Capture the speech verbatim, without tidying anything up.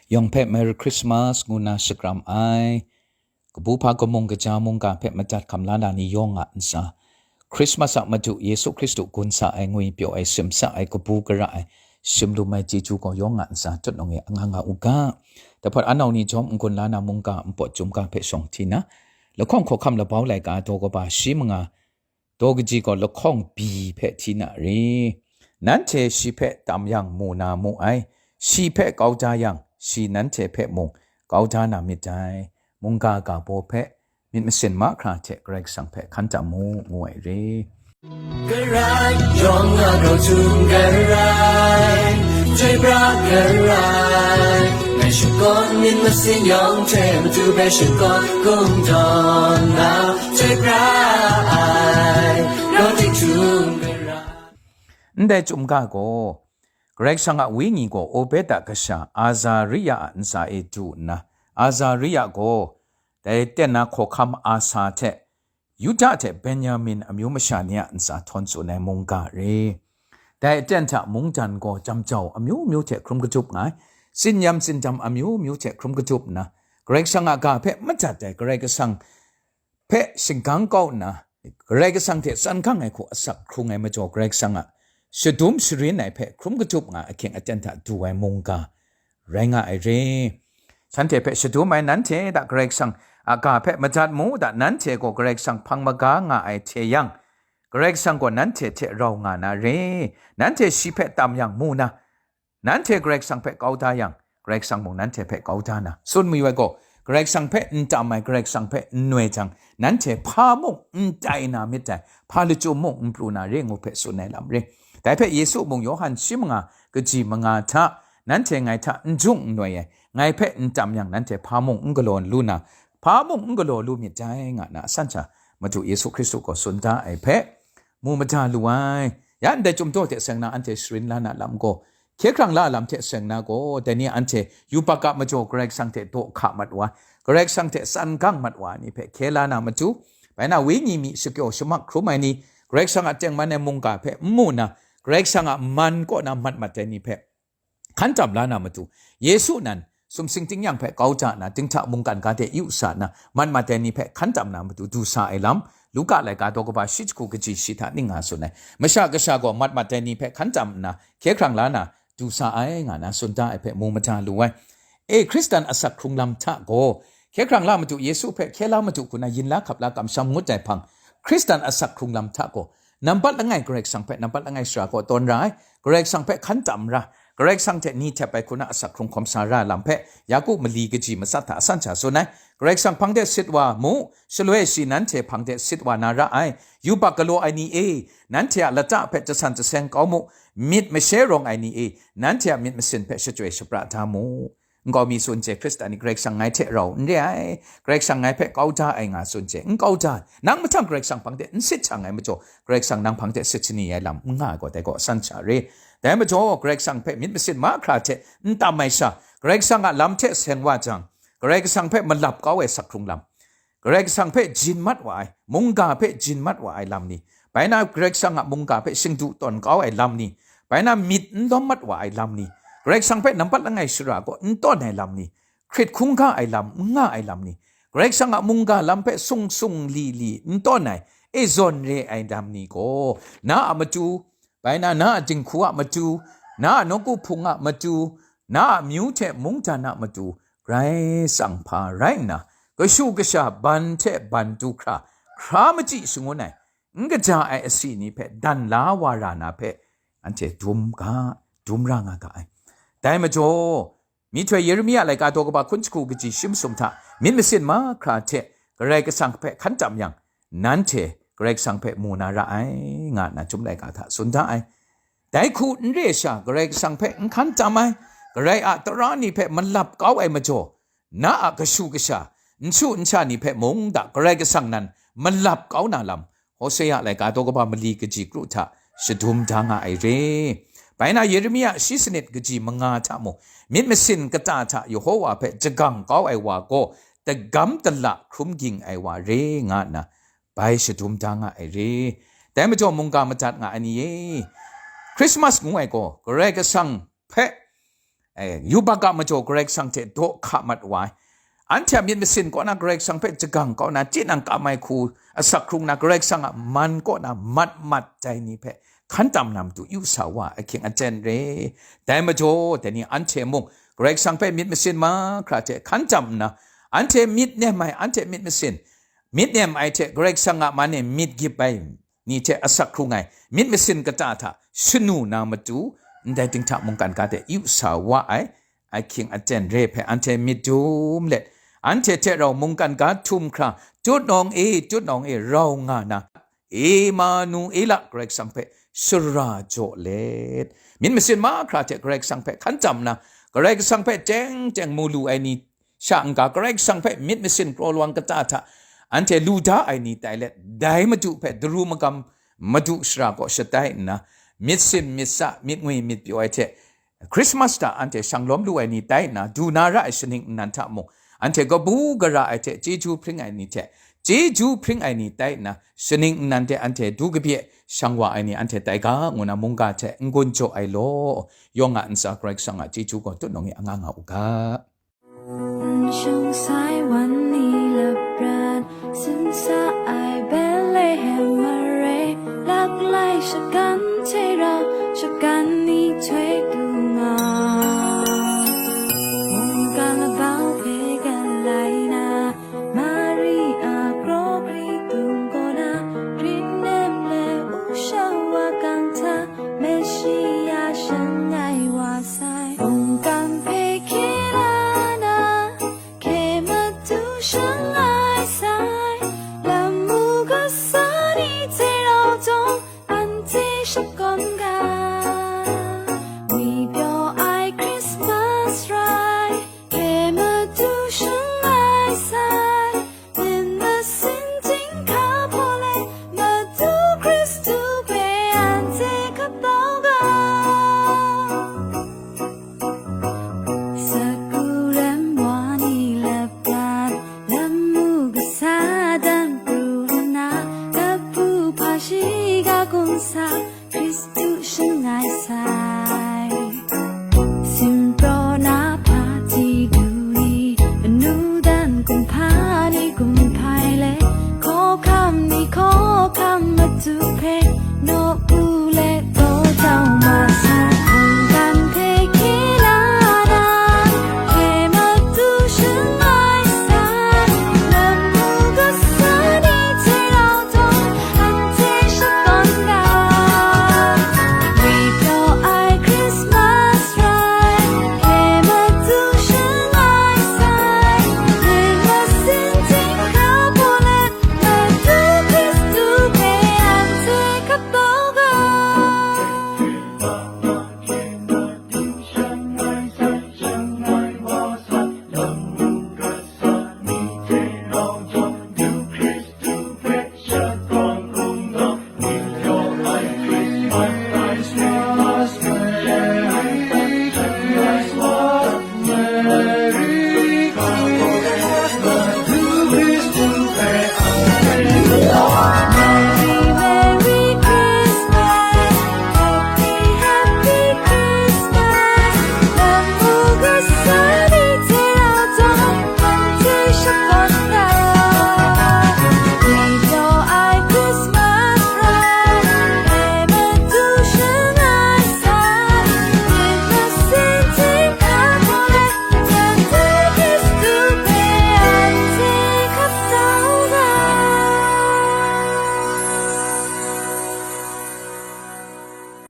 Yawng hpe Merry Christmas ngu na shakram ai. Kabu hpa kamung kaja mungga hpe madat hkam la na ni yawng a ntsa, Christmas a Madu Yesu Hkristu gun sa ai ngwi pyaw ai, simsa ai, kabu gara ai, shimlum ai chyeju gaw yawng a ntsa tut nang e anga nga u ga. Dahpawt anau ni jawm n-gun la na mungga npawt chyum ga hpe shawng hti na, lahkawng hkawhkam labau laika daw kaba shi manga, daw kaji gaw lahkawng bi hpe hti na re. Nanhte shi hpe tam yang mu na mu ai, shi hpe kau da yang, shi nanhte hpe mung kau da na myit dai. Mungga ga baw hpe myit masin mahkra hte Karai Kasang hpe hkan tam mu, ngu ai re. Karai yawng a grau htum karai, chyoi pra karai, ngai shakawn myit masin yawng hte matu hpe shakawn kungdawn na, chyoi pra ai, grau tik htum karai. Ndai chyum ga gaw, Karai Kasang a Wenyi gaw Obed a kasha Azaria a ntsa e du nna, Azaria gaw dai ten na hkawhkam Asa hte Yuda hte Benyamin amyu masha ni a ntsa htawn tsun ai mungga re. Dai aten hta mungdan gaw jam jau amyu myu hte hkrum kajup nga ai, tsin-yam tsindam amyu myu hte hkrum kajup nna, Karai Kasang a ga hpe madat ai, Karai Kasang hpe shingkang kau nna, Karai Kasang hte tsan gang ai hku asak hkrung ai majaw, Karai Kasang a shadum sharin ai hpe hkrum kajup nga ahkying aten hta du ai mungga rai nga ai re. Shanhte hpe shadum ai nanhte da Karai Kasang a ga hpe madat mu da, nanhte gaw Karai Kasang hpang maga nga ai hte yang, Karai Kasang gaw nanhte hte rau nga na re. Nanhte shi hpe tam yang mu na, nanhte Karai Kasang hpe kau da yang, Karai Kasang mung nanhte hpe kau da na, tsun mayu ai gaw, Karai Kasang hpe n tam ai, Karai Kasang hpe n noi jang, nanhte hpa mung n tai na myit dai, hpa lachyum mung n pru na re ngu hpe tsun ai lam re. Dai hpe Yesu mung Yawhan shi manga kaji manga hta, nanhte ngai hta n jung n noi ai, ngai hpe n tam yang, nanhte hpa mung n galaw lu na, hpa mung n galaw lu myit dai, nga na asan sha Madu Yesu Hkristu gaw tsun da ai hpe mu mada lu ai. Ya ndai chyum daw hte seng na anhte sharin la na lam gaw, hkye hkrang la lam hte seng na gaw, dai ni anhte yubak a majaw Karai Kasang hte daw hka mat wa, Karai Kasang hte tsan gang mat wa ni hpe hkye la na matu, bai na wenyi mi shakyaw shamak hkrum ai ni, Karai Kasang a tengman ai mungga hpe n mu na, Karai Kasang a man kaw na mat mat ai ni hpe hkan tam la na matu, Yesu nan sumsing tingnyang hpe kau ja nna, dinghta mungkan ga de yu sa nna, mat mat ai ni hpe hkan tam na matu du sa ai lam, Luka laika daw kaba shi jahku kaji shi hta ning nga tsun ai. Masha Kasha gaw mat mat ai ni hpe hkan tam nna, hkye hkrang la na du sa ai, nga na tsun da ai hpe mu mada lu ai. E, Hkristan asak hkrung lam hta gaw, hkye hkrang la matu Yesu hpe hkye la matu hku na yin la hkap la kamsham ngut ai hpang, Hkristan asak hkrung lam hta gaw, nampat langai Karai Kasang hpe nampat langai sara kaw tawn ra ai, Karai Kasang hpe hkan tam ra, Karai Kasang hte ni htep ai hku na asak hkrung hkawm sa ra lam hpe, Yaku mali kaji matsat hta asan sha tsun ai. Karai Kasang hpang de sit wa mu, shaloi shi nanhte hpang de sit wa na ra ai. Yubak galaw ai ni e, nanhte a lata hpe jasan jaseng kau mu, myit mashe rawng ai ni e, nanhte a myit masin hpe shachyoi shapra da mu. Nkau mi tsun hte, Hkristan ni Karai Kasang ngai hte rau n re ai, Karai Kasang ngai hpe kau da ai nga tsun hte, n kau da ai. Nang mahtang Karai Kasang hpang de n sit shang ai majaw, Karai Kasang nang hpang de sit shani ai lam n nga ai gaw, dai gaw asan sha re. Dai majaw, Karai Kasang hpe myit masin mahkra hte n tam ai sha, Karai Kasang a lam hte seng wa jang, Karai Kasang hpe malap kau ai sak hkrung lam, Karai Kasang hpe jin mat wa ai, mungga hpe jin mat wa ai lam ni, bai na Karai Kasang a mungga hpe shingdu tawn kau ai lam ni, bai na myit n lawm mat wa ai lam ni, Karai Kasang hpe nampat langai shara kaw n tawn ai lam ni, hkrit hkungga ai lam n nga ai lam ni, Karai Kasang a mungga lam hpe sung sung li li n tawn ai, e zawn re ai lam ni gaw, na a matu, bai na, na a dinghku a matu, na a nawku hpung a matu, na a amyu hte mungdan a matu, Karai Kasang hpa rai nna, kashu kasha ban hte ban du hkra, hkra machyi shangun ai, n kaja ai asi ni hpe dan la wa ra na hpe, anhte dum ga, dum ra nga ga ai. Dai majaw, Myihtoi Yeremia laika daw kaba hkun jahku kaji shi masum hta myit masin mahkra hte Karai Kasang hpe hkan tam yang, nanhte Karai Kasang hpe mu na ra ai, nga nna Chyum laika hta tsun da ai. Dai hku n re sha, Karai Kasang hpe n hkan tam ai, Karai a tara ni hpe malap kau ai majaw, na a kashu kasha, nsu nsha ni hpe mung da Karai Kasang nan malap kau na lam, Hosea laika daw kaba mali kaji kru hta shadum da nga ai re. Bai na Yeremia shi sanit kaji manga hta mung, myit masin kata hta Yehowa hpe jagang kau ai wa gaw, dagam dala hkrum ging ai wa re, nga nna bai shadum da nga ai re. Dai majaw mungga madat nga ai ni e, Christmas ngu ai gaw, Karai Kasang hpe eh, yubak a majaw Karai Kasang hte daw hka mat wa ai. Anhte a myit masin kaw na Karai Kasang hpe jagang kau na, tinang kam ai hku asak hkrung na, Karai Kasang a man kaw na mat mat dai ni hpe hkan tam na matu yu sa wa ai ahkying aten re. Dai majaw, dai ni anhte mung Karai Kasang hpe myit masin mahkra hte hkan tam nna, anhte myit nem ai, anhte myit masin, myit nem ai hte Karai Kasang a man e myit gyip ai ni hte asak hkrung ai myit masin kata hta shanu na matu, ndai ting hta mungkan ga de yu sa wa ai, ahkying aten re hpe anhte myit dum let, anhte hte rau mungkan ga htum hkra, tutnawng e, tutnawng e, rau nga na, Emanuela Karai Kasang hpe sara jaw let, myit masin mahkra hte Karai Kasang hpe hkan tam na, Karai Kasang hpe teng teng mu lu ai ni sha n-ga, Karai Kasang hpe myit masin kraw lawang kata hta anhte lu da ai ni tai let, dai Madu hpe daru magam, Madu sara kaw shatai nna, myit sin myit sa, myit ngwi myit pyaw ai hte, Christmas hta anhte shang lawm lu ai ni tai nna, du na ra ai shaning nnan hta mung, anhte kabu gara ai hte chyeju hpring ai ni hte, chyeju hpring ai ni tai nna, shaning nnan de anhte du kabye shang wa ai ni anhte tai ga, ngu na mungga hte n-gun jaw ai law, yawng a ntsa Karai Kasang a chyeju gaw tutnawng e anga nga u ga. วันช่างสายวันนี้หลับปราณ สินสะอายเบธเลเฮมมาเร หลากหลายชะกันเทราชะกันนี้